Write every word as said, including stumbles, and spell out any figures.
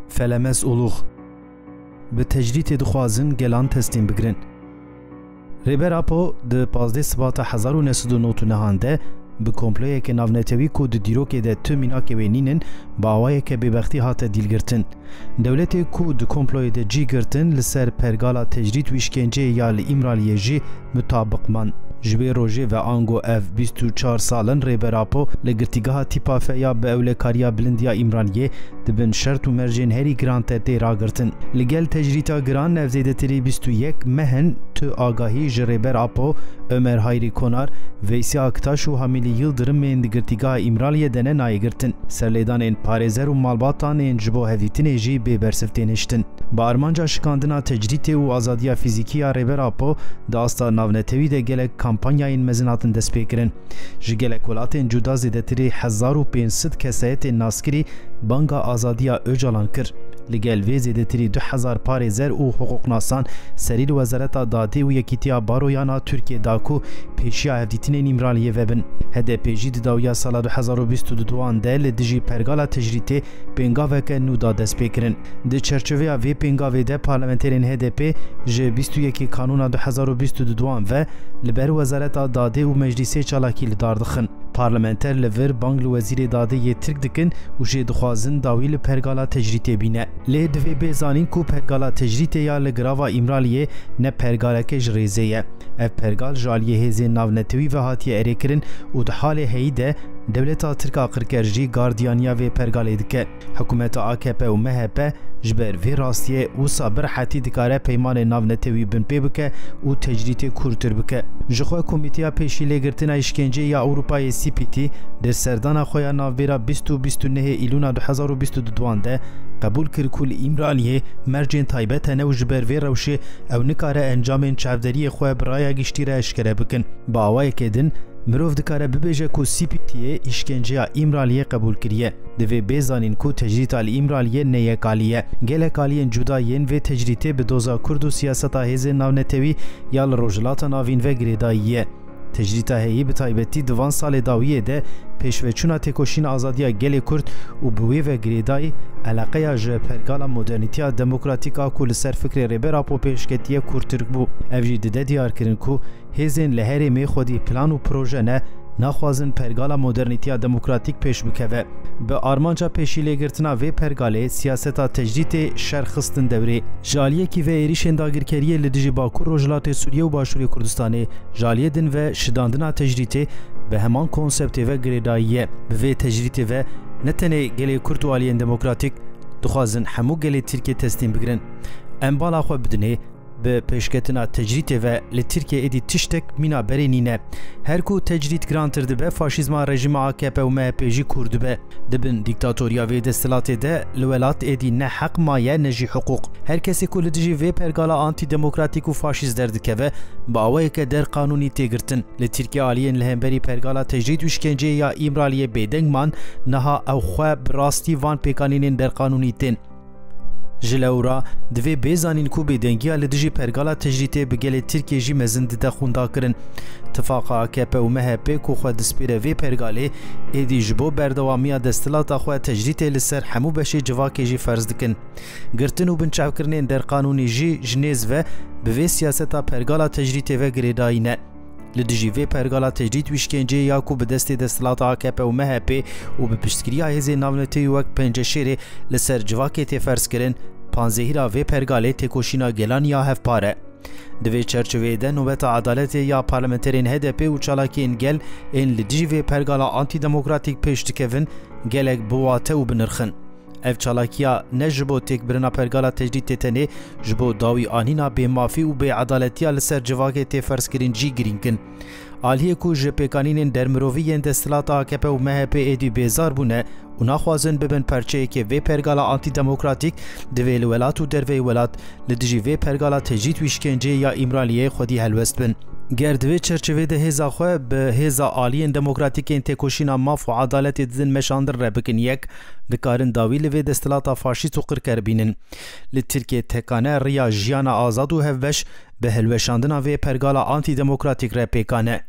Felemez Ulûx. Bi tecrîtê dixwazin gelan teslîm bigirin. Rêber Apo di pazdeh Sibata hezar û neh sed û nod û nehan de bi komployeke navnetewî ku di dîrokê de tu mînakê wê nînin, bi awayeke bêbextî hate dîlgirtin. Dewletê ku di komployê de cî girtin, li ser pergala tecrîd û îşkenceyê ya li Îmraliyê jî mutabiq man. Ji wê rojê ve ango ev bîst û çar sal in Rêber Apo li girtîgeha Tîpafe ya bi ewlekariya bilind ya Îmraliyê di bin şert û mercên herî giran de tê ragirtin. Li gel tecrîta giran ev zêdetirî bîst û yek meh in tu agahî ji Rêber Apo, Ömer Hayrî Konar, Veysî Aktaş û Hamîlî Yildirim ên di girtîgeha Îmraliyê de ne nayê girtin. Serlêdanên parêzer û malbatan ên ji bo hevdîtinê jî bê bersiv tên hiştin. Bi armanca şikandina tecrîtê û azadiya fîzîkî ya Rêber Apo di asta navnetewî de gelek kampanyayên mezin hatin destpêkirin. Ji gelek welatên cuda zêdetirî hezar û pênc sed kesayetên naskirî banga azadiya Ocalan kir. Li gel vê zêdetirî du hezar parêzer û hiqûqnasan serî li Wezareta Dadê û Yekîtiya Baroyan a Tirkiyê da ku pêşiya hevdîtinên Îmraliyê vebin. H D P jî di dawiya sala du hezar û bîst û duan de li dijî pergala tecrîtê pêngaveke nû da destpêkirin. Di çerçeveya vê pêngavê de parlamenterên H D P ji bîst û yekê Kanûna du hezar û bîst û duan ve li ber Wezareta Dadê û Meclîsê çalakî li dar dixin. Parlamenter li vir bang li Wezîrê Dadê yê Tirk dikin û jê dixwazin dawî li pergala tecrîtê bîne. Lê divê bê zanîn ku pergala tecrîtê ya li girava Îmraliyê ne pergaleke ji rêzê ye. Ev pergal ji aliyê hêzên navnetewî ve hatiye erêkirin û di halê heyî de dewleta Tirk a qirker jî gardiyaniya vê pergalê dike. Hikûmeta A K P û M H P ji ber vê rastiyê wisa bi rehetî dikare peymanên navnetewî binpê bike û tecrîtê kûrtir bike. Jixwe Komîteya Pêşîlêgirtina Îşkenceyê ya Ewropayê C P T di serdana xwe ya navbêra bîst û bîst û nehê Îlûna du hezar û bîst û duan de qebûl kir ku li Îmraliyê mercên taybet hene û ji ber vê rewşê ew nikare encamên çavderiyê xwe bi raya giştî re eşkere bikin. Bi awayekê din, mirov dikare bibêje ku C P T'yê îşkenceya Îmraliyê qebûl kiriye. Divê bê zanîn ku tecrîta li Îmraliyê ne yekalî ye. Gelek aliyên cuda yên vê tecrîtê bi doza Kurd û siyaseta hêzên navnetewî ya li Rojhilata Navîn ve girêdayî ye. Tecrîta heyî bi taybetî di van salê dawiyê de pêşveçûna têkoşîna azadiya gelê Kurd û bi wê ve girêdayî eleqeya ji pergala modernîtiya demokratîk a ku li ser fikrê Rêber Apo pêşketiye kûrtir bû. Ev jî dide diyarkirin ku hêzên li herêmê xwedî plan û proje ne, naxwazin pergala modernîtiya demokratîk pêş bikeve. Bi armanca pêşîlêgirtina vê pergalê siyaseta tecrîtê şer xistin dewrê. Ji aliyekî ve êrîşên dagirkeriyê li dijî Bakur Rojhilatê Sûriyê û Başûrê Kurdistanê, ji aliyê din ve şidandina tecrîtê bi heman konseptê ve girêdayî ye. Bi vê tecrîtê ve ne tenê gelê Kurd û aliyên demokratîk dixwazin hemû gelê Tirkiyê teslîm bigirin. Em bala xwe bidinê, bi pêşketina tecrîtê ve li Tirkiyê êdî tiştek mîna berê nîne. Her ku tecrît girantir dibe, faşîzma rejîma A K P û M H P jî kûr dibe. Di bin dîktatoriya vê desthilatê de li welat êdî ne heq maye ne jî hiqûq. Her kesê ku li dijî vê pergala antîdemokratîk û faşîst derdikeve, bi awayeke derqanûnî tê girtin. Li Tirkiyê aliyên li hemberî pergala tecrîd û îşkenceyê ya Îmraliyê bêdeng man, niha ew xwe bi rastî van pêkanînên derqanûnî tên. Ji lewra divê bê zanîn ku bêdengiya li dijî pergala tecrîtê bi gelê Tirkiyê jî mezin dide xwindakirin. Tifaqa A K P û M H P ku xwe dispêre vê pergalê, êdî ji bo berdewamiya desthilata xwe tecrîtê li ser hemû beşê civakê jî ferz dikin. Girtin û binçavkirinên derqanûnî jî ji nêz ve bi vê siyaseta pergala tecrîtê ve girêdayî ne. Li dijî vê pergala tecrîd û îşkenceyê ya ku bi destê desthilata A K P û M H P û bi piştgiriya hêzên navnetewî wek Penceşêrê li ser civakê tê ferzkirin, panzehîra vê pergalê têkoşîna gelan ya hevpar e. Di vê çerçeveyê de nobeta edaletê ya parlamenterên H D P û çalakiyên gel ên li dijî vê pergala antîdemokratîk pêş dikevin, gelek bi wate û bi nirx in. Ev çalakiya ne ji bo têkbirina pergala tecrîdê tenê, ji bo dawî anîna bêmafî û bêedaletiya li ser civakê tê ferzkirin jî girîng in. Aliyê ku ji pêkanînên dermirovî yên desthilata A K P û M H P êdî bêzar bûne û naxwazin bibin parçeyekê vê pergala antîdemokratîk, divê li welat û derveyî welat li dijî vê pergala tecrîd û îşkenceyê ya Îmraliyê xwedî helwest bin. Ger di vê çerçevê de hêza xwe bi hêza aliyên demokratîk ên têkoşîna maf û edaletê didin meşandin re bikin yek, dikarin dawî li vê desthilata faşîst û qirker bînin. Li Tirkiyê tekane riya jiyana azad û hevbeş bi hilweşandina vê pergala antîdemokratîk re pêkan e.